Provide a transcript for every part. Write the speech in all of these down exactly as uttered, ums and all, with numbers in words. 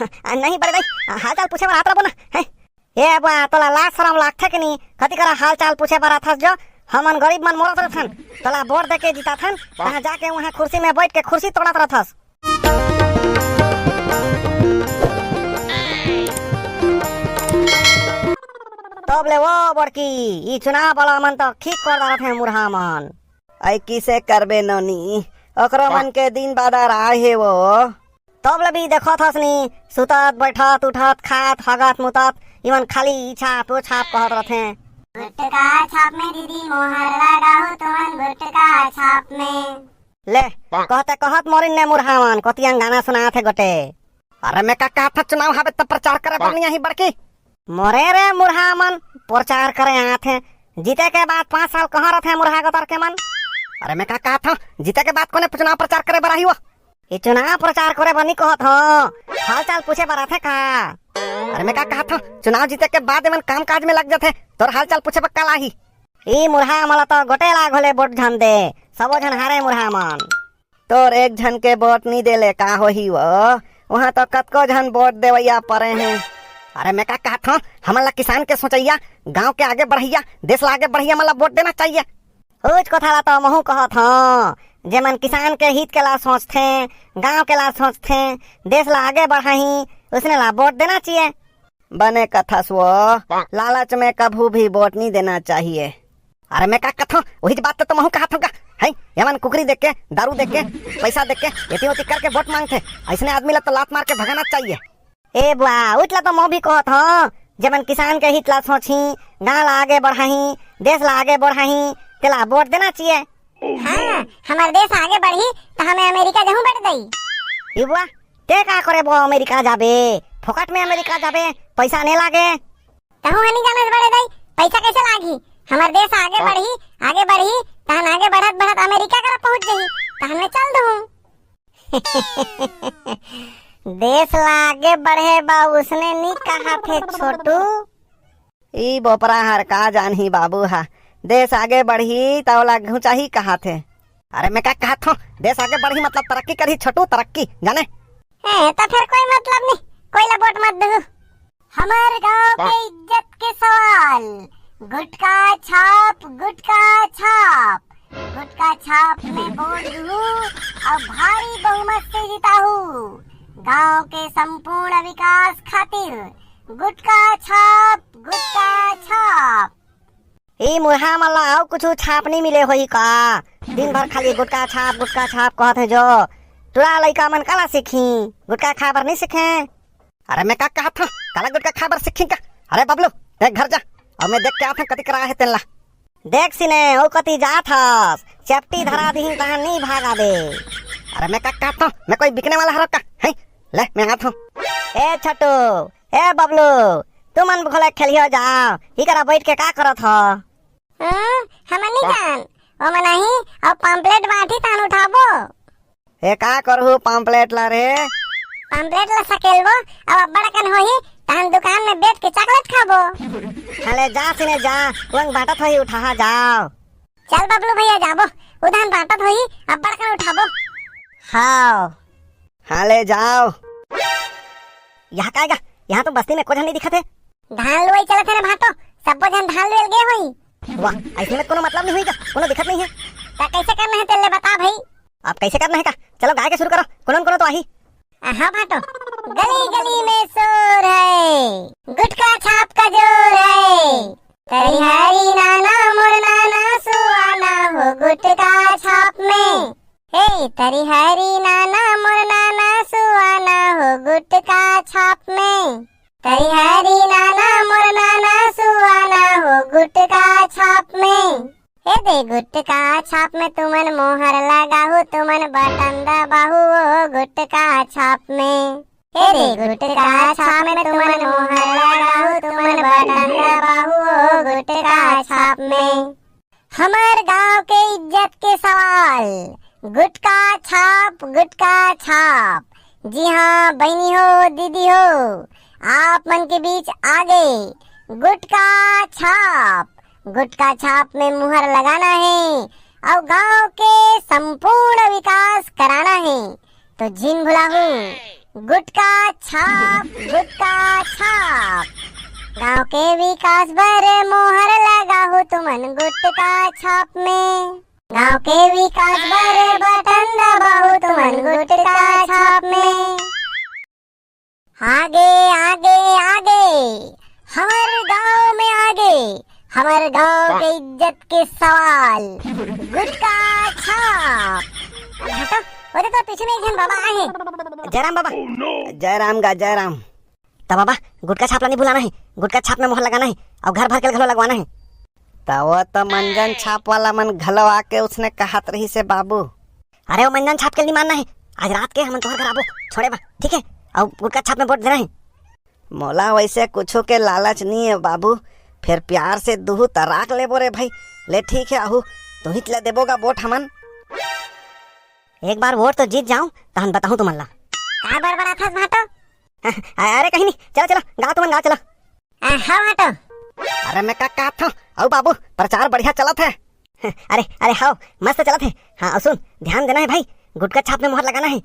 आ, नहीं बड़े दाई, हाल चाल पूछे बर आत रबो ना, हैं? ए बा, तोला लाज शरम लागथे कि नहीं? कति करा हाल चाल पूछे बर आथस जो? हमन गरीब मन मोरत रथन, तोला वोट दे के जिताथन, तहाँ जाके वहाँ कुर्सी में बैठ के कुर्सी तोड़त रथस। तब ले वो बड़की, ई चुनाव वाला मन तो ठीक कर डारत हे मुरहा मन। ऐ किसे करबे नोनी, ओकरो मन के दिन बादर आए हे वो। तब ले भी देखत हस नी, सुतत, बैठत, उठत, खात, हगत, मुतत, इमन खाली ई छाप, वो छाप कहत रथे। गुटका छाप में दीदी मोहर लगाहू तुमन गुटका छाप में। ले, कहते कहत मोरिन ने मुरहा मन, कोतियन गाना सुनात हे गोटे। अरे मैं का कहत हँव, चुनाव हवे त प्रचार करे बर नहीं आही बड़की। मोरे रे मुरहा मन, प्रचार करे आत हे। जीते के बाद पाँच साल कहाँ रथे मुरहा गोतर के मन? अरे मैं का कहत हँव, जीते के बाद कोने चुनाव प्रचार करे बर आही वो? ये चुनाव प्रचार करे बर नहीं कहत हँव, हाल चाल पूछे बर आथे का? अरे मैं का कहत हँव, चुनाव जीते के बाद एमन काम काज में लग जाथे, तोर हाल चाल पूछे बर काला आही? ई मुरहा मन ला तो गोटे ला घलो वोट झन दे, सबो झन हारे मुरहा मन। तोर एक झन के वोट नी देले का होही वो? वहाँ तो कतको झन वोट देवइया परे हे। अरे मैं का कहत हँव, हमन ला किसान के सोचइया, गांव के आगे बढ़इया, देश ला आगे बढ़इया मन ला वोट देना चाहिए। उच कथा ला तो महूँ कहत हँव, जेमन किसान के हित के ला सोचथे, गांव के ला सोचथे, देश ला आगे बढ़ाही, उसने ला वोट देना चाहिए। बने कथस वो, लालच में कभू भी वोट नहीं देना चाहिए। अरे मैं का कथँव, वही बात तो महूँ कहत हँव का। हैं, एमन कुकरी देके, दारू देके, पैसा देके, एती ओती करके वोट मांगथे। अइसने आदमी ला तो लात मार के भगाना चाहिए। ए बुआ, उच ला तो महूँ भी कहत हँव, जेमन किसान के हित ला सोचही, गांव ला आगे बढ़ाही, देश ला आगे बढ़ाही, तेला वोट देना चाहिए। हाँ, हमर देश आगे बढ़ही, त हमें अमेरिका जहूँ बड़ दई। ए बुआ, ते का करे बो अमेरिका जाबे? फोकट में अमेरिका जाबे, पैसा नहीं लागे। तहूँ हनी जानस बड़े दाई, पैसा कैसे लागही? हमर देश आगे बढ़ही, आगे बढ़ही, तहन आगे बढ़त बढ़त अमेरिका करा पहुँच जही, तहन मैं चल दूँ। देश ला आगे बढ़े बा उसने नी कहाथे छोटू। ई बोपरा हर का जानही बाबू हा, देश आगे बढ़ही त ओला घुचाही कहाथे। अरे मैं का कहत हँव, देश आगे बढ़ही मतलब तरक्की करही छोटू, तरक्की, जाने? ए, त फेर कोई मतलब नहीं, कोई ला वोट मत दहू। हमर गांव के इज्जत के सवाल, गुटका छाप, गुटका छाप, गुटका छाप में वोट दहू अउ भारी बहुमत से जिताहू। गांव के संपूर्ण विकास खातिर गुटका छाप, गुटका छाप। ए मुरहा मन ला अउ कुछु छाप नहीं मिले होही का? दिन भर खाली गुटका छाप, गुटका छाप कहत हे जो। टुरा लइका मन काला सीखही? गुटका खाए बर नहीं सीखे? अरे मैं का कहत हँव, काला गुटका खाए बर सीखही का? अरे बबलू, देख घर जा, अउ मैं देख के आत हँव कति करा हे तेन ला। देख सिने, ओ कति जात हस, चेपटी धरा दिही तहाँ नहीं भागा दे। अरे मैं का कहत हँव, मैं कोई बिकने वाला हरँव का? हैं? ले, मैं आत हँव। ए छोटू, ए बबलू, तुमन घलो खेलिहो जाव, इकरा बैठ के का करत हो? हम्म, हमन नहीं जान, ओमन आही अउ pamphlet बांटही तहन उठाबो। ए का करहू pamphlet ला रे? Pamphlet ला सकेलबो, अउ अब्बड़ अकन होही तहन दुकान में बैठ के chocolate खाबो। अले जा सिने जा, वंग बांटत होही उठाहा जाव। चल बबलू भैया जाबो, उधान बांटत होही, अब्बड़ अकन उठाबो। हाव। हाँ, ले जाव। यहाँ का आएगा? यहाँ तो बस्ती में कोई झन नहीं दिखत हे। धान लुवई चलत हे रे भांटो, सब्बो झन धान लुवे ल गे होही। वाह, अइसने में कोनो मतलब नहीं होही का? कोनो दिखत नहीं हे। त कइसे करना हे तेला बता भई। अब कइसे करना हे का? चलो गाय के शुरू करो, कोनो न कोनो तो आही। हाँ भांटो, गली गली में शोर है, गुटका छाप का जोर है। तरी हरी नाना मोर नाना सुहाना हो गुटका छाप में। हे तरी हरी नाना मोर नाना सुहाना हो गुटका छाप में। तरी हरी नाना मोर नाना सुहाना हो गुटका छाप में। हे दे गुटका छाप में तुमन मोहर लगाहू, तुमन बटन दबाहू ओ गुटका छाप में। हे दे गुटका छाप में तुमन मोहर लगाहू, तुमन बटन दबाहू ओ गुटका छाप में। हमर गांव के इज्जत के सवाल, गुटका छाप, गुटका छाप। जी हाँ बहिनी हो, दीदी हो, आप मन के बीच आगे गुटका छाप। गुटका छाप में मुहर लगाना हे अउ गांव के संपूर्ण विकास कराना हे। तो झिन भुलाहू, गुटका छाप, गुटका छाप। गांव के विकास बर मोहर लगाहू तुमन गुटका छाप में। गांव के विकास बर बटन दबाहू तुमन गुटका छाप में। आगे, आगे, आगे, हमर गांव में आगे, हमर गांव के इज्जत के सवाल, गुटका छाप। हटो, वो तो पीछे में एक झन बाबा आए हैं। जयराम बाबा। जयराम गा, जयराम। त बाबा, गुटका छाप ला नहीं भुलाना है, गुटका छाप में मोहर लगाना है और घर भर के घलो लगवाना है। त वो तो मंजन छाप वाला मन घलो आके उसने कहत रही से बाबू। अरे वो मंजन छाप के नहीं मानना है, आज रात के हमन तोहर घर आबो, छोड़े बा, ठीक है? और गुटका छाप में वोट देना है। मोला वैसे कुछू के लालच नहीं है बाबू, फिर प्यार से दुहू त राख लेबो रे भाई। ले ठीक है आहू, तुहिच ला देबो गा वोट हमन। एक बार वोट तो जीत जाऊं, तहन बताहूं तुमन ला। का बड़बड़ाथस भाटो? अरे कहीं नहीं, चलो चलो, गाओ तुमन गाओ चलो। आ, हाँ भाटो। अरे मैं का कहत हूँ, अउ बाबू, प्रचार बढ़िया चलत है। अरे अरे हाँ, मस्त चलत है। हाँ अउ सुन, ध्यान देना है भाई, गुटका छाप में मोहर लगाना है।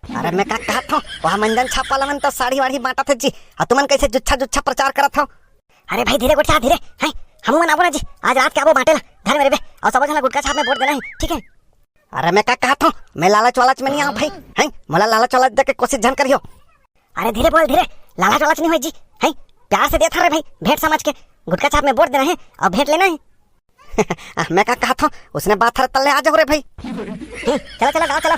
अरे मैं का कहत हूँ, वहाँ मंजन छाप वाला मन तो साड़ी वाड़ी बांटत है जी, और तुमन कैसे जुच्छा जुच्छा प्रचार करत हो? अरे भाई धीरे गोठिया धीरे, हैं? हमू मन आबो ना जी, आज रात के आबो बांटे ला, घर में रेबे, और सबो झन ला गुटका छाप में वोट देना है, ठीक है? अरे मैं का कहत हूँ, मैं लालच वालच में नहीं आऊँ भाई, हैं? मोला लालच वालच दे के कोशिश झन करियो। अरे धीरे बोल धीरे, लालच वालच नहीं होय जी, हैं? प्यार से देत हन रे भाई, भेंट समझ के। गुटका छाप में वोट देना है और भेंट लेना है। मैं का कहत हूँ, उसने बात हर तल्ले आ जाओ रे भाई। हम्म, चलो चलो गाओ चलो।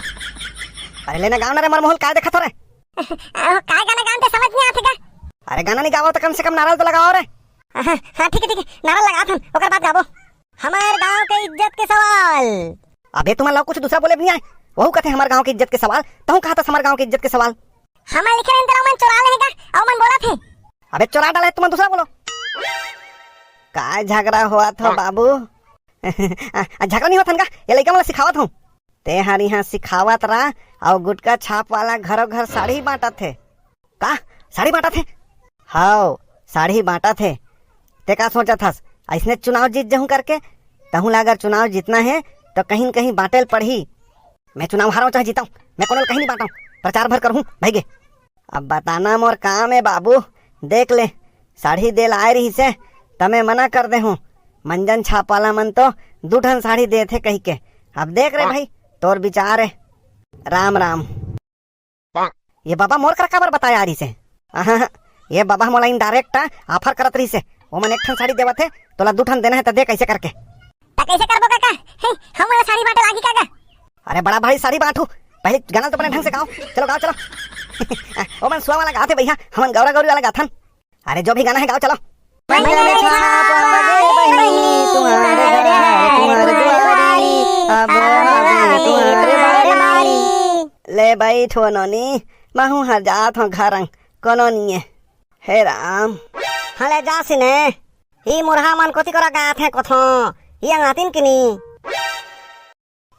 अरे लेना गाओ ना रे मरमोहल, काय देखत हो रे? अहो, काय गाना गान ते समझ नहीं आथे का? अरे गाना नहीं गाओ तो कम से कम नारा तो लगाओ रे। हाँ, हाँ, ठीक है ठीक है, नारा लगा थन, ओकर बाद गाबो। हमार गांव के इज्जत के सवाल। अबे तुमन ला कुछ दूसरा बोले भी नहीं आए, वहू कहते हमार गांव के इज्जत के सवाल, तहू कहत हस हमार गांव के इज्जत के सवाल। हमन लिखे रहेन तेला ओमन चोरा ले हे का? अउ ओमन बोलत हे। अबे चोरा डाले हे, तुमन दूसरा बोलो। का झगड़ा होवत हो बाबू? आ, आ, झगड़ा नहीं होत हन का? ये लइका मन ला सिखावत हूँ। ते हर यहाँ सिखावत रहा, अउ गुटका छाप वाला घरों घर साड़ी बांटत हे। का? साड़ी बांटत हे? हाव, साड़ी बांटत हे। ते का सोचत हस? अइसने चुनाव जीत जहूं करके? तहूं ला अगर चुनाव जीतना हे, तो कहीं न कहीं बांटे ल पड़ही। मैं चुनाव हारव चाहे जीतव, मैं कोनो ल कहीं नहीं बांटव, प्रचार भर करहूं, भइगे। अब बताना मोर काम ए बाबू, देख ले, साड़ी दे ल आए रहिसे, त मैं मना कर दे हूं। मंजन छाप वाला मन तो दू ठन साड़ी देथे कहि के। अब देख रे भाई, तोर विचार ए। राम राम। ये बाबा मोर करा काबर बताया आ रहिसे? अहं, ये बाबा मोला indirect offer करत रहिसे, ओमन एक ठन साड़ी देवत हे, तोला दू ठन देना हे, त दे कैसे करके। त कैसे करबो काका? हे, हम वाला साड़ी बांटे लागी काका? अरे बड़ा भाई, साड़ी बांटू, पहले गाना तो बने ढंग से गाओ। चलो गाओ, चलो। ओमन सुआ वाला गाथे भैया, हमन गौरा गौरी वाला गाथन। अरे जो भी गाना है गाओ, चलो। मंजन छाप वाले बहिनी, तुम्हारे घर, तुम्हारे दुआरी, अब आवे तुम्हारे बारी। ले बैठो नोनी, महू हर जात हो घर, कोनो नहीं है। हे राम। हाँ ले जा सिने, ई मुरहा मन कोती करा गाथे कोथो, ई अंगातिन किनी।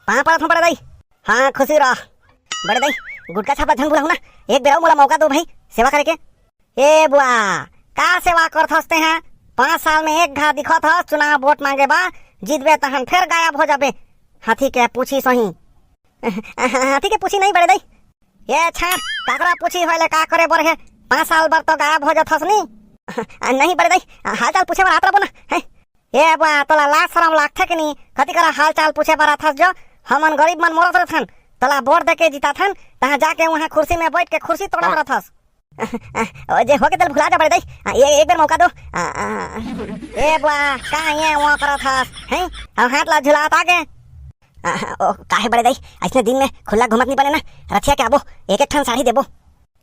पाँव पड़त हूँ बड़े दाई। हाँ, खुशी रह। बड़े दाई, गुटका छाप ला झन भुलाहू ना, एक बेर अउ मोला मौका दो भाई, सेवा करे के। ए बुआ, का सेवा करथस तेहा? पाँच साल में एक घा दिखत हस, चुनाव वोट मांगे बा, जीतबे तहन फेर गायब हो जाबे। हाथी के पूछी सही। हाथी के पूछी नहीं बड़े दाई। ए छाड़, काकरा पूछी होय ले का करे बर हे? पाँच साल बर तो गायब हो जाथस नी। नहीं बड़े दाई, हाल चाल पूछे बर आत रबो ना, हैं? ए बा, तोला लाज शरम लागथे कि नी? कति करा हाल चाल पूछे बर आथस जो? हमन गरीब मन मोरत रथन, तोला वोट दे के जिताथन, तहाँ जाके वहाँ कुर्सी में बैठ के कुर्सी तोड़त रथस। ओ जे होगे तेला भुला जा बड़े दाई, आ, ए, एक बेर मौका दो। आ, आ, ए बा, का ये वहाँ करत हस, हैं? अब हाथ ला झुलात आगे। आ, ओ, काहे बड़े दाई, अइसने दिन में खुल्ला घूमत नहीं बने ना, रथिया के आबो, एक एक ठन साड़ी देबो।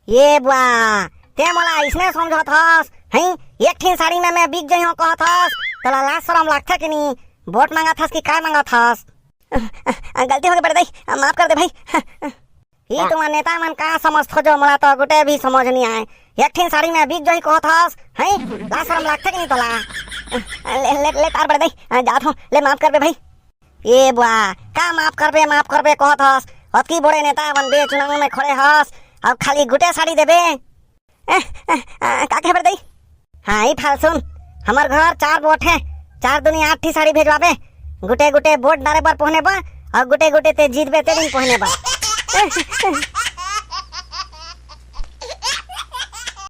ये बुआ, ते मोला अइसने समझत हस, हैं? एक ठिन साड़ी में मैं बिक जइहों कहत हस, तोला लाज शरम लागथे कि नी? वोट मांगत हस कि काय मांगत हस? गलती होगे बड़े दाई, माफ कर दे भाई। ई तुम्हार नेता मन का समझथो जो, मोला तो गुटे भी समझ नहीं आए। एक ठिन साड़ी में बिक जही कहत हस, हैं? लाज शरम लागथे कि नी तोला? ले, ले, ले तार बड़े दाई, जात हूँ, ले माफ कर दे भाई। ए बुआ, का माफ करबे, माफ करबे कहत हस? अतकी बड़े नेता बनबे, चुनाव में खड़े हस, अब खाली गुटे साड़ी देबे? ए, ए, आ, का कहे बड़े दाई? हाँ, ई ठाल सुन, हमर घर चार वोट हे, चार दूनी आठ ठी साड़ी भेजवाबे, गुटे गुटे वोट डारे बर पहुने बा, और गुटे गुटे ते जीतबे ते दिन पहुने बा। ए, ए,